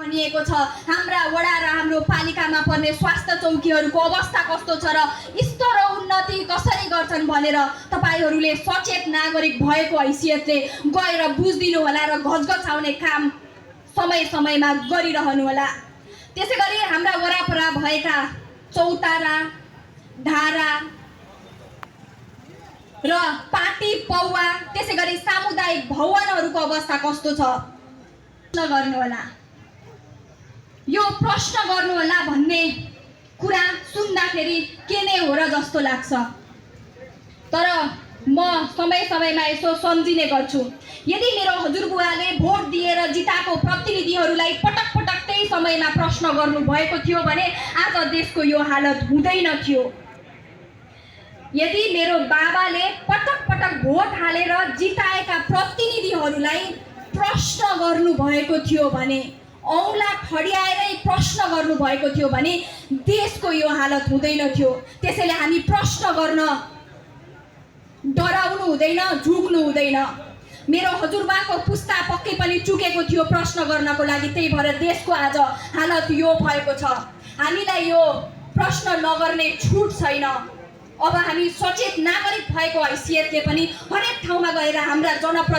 भनिएको छ। हाम्रा वडा र हाम्रो पालिकामा पर्ने स्वास्थ्य चौकीहरूको अवस्था कस्तो छ र स्तर उन्नति कसरी गर्छन् भनेर तपाईहरूले सचेत नागरिक भएको हैसियतले गएर बुझिदिनु होला र घचघचाउने काम समय समयमा गरिरहनु होला। त्यसैगरी हाम्रा वरापरा भएका चौतारा, धारा र पाटी पौवा त्यसैगरी सामुदायिक भवनहरूको अवस्था कस्तो छ प्रश्न गर्नु होला। यो प्रश्न गर्नु होला भन्ने कुरा सुन्दाखेरि के नै हो र जस्तो लाग्छ। तर म समय समयमा यसो सम्झिने गर्छु, यदि मेरो हजुरबुवाले भोट दिएर जिताएको प्रतिनिधिहरूलाई पटक पटक त्यही समयमा प्रश्न गर्नु भएको थियो भने आज देशको यो हालत हुँदैन थियो। यदि मेरो बाबाले पटक पटक भोट हालेर जिताएका प्रतिनिधिहरूलाई प्रश्न गर्नु भएको थियो भने, औँला ठड्याएरै प्रश्न गर्नु भएको थियो भने देशको यो हालत हुँदैन थियो। त्यसैले हामी प्रश्न गर्न डराउनु हुँदैन, झुक्नु हुँदैन। मेरो हजुरबाको पुस्ता पक्कै पनि चुकेको थियो प्रश्न गर्नको लागि, त्यही भएर देशको आज हालत यो भएको छ। हामीलाई यो प्रश्न नगर्ने छुट छैन। अब हामी सचेत नागरिक भएको हैसियतले पनि हरेक ठाउँमा गएर हाम्रा जनप्रतिनिधि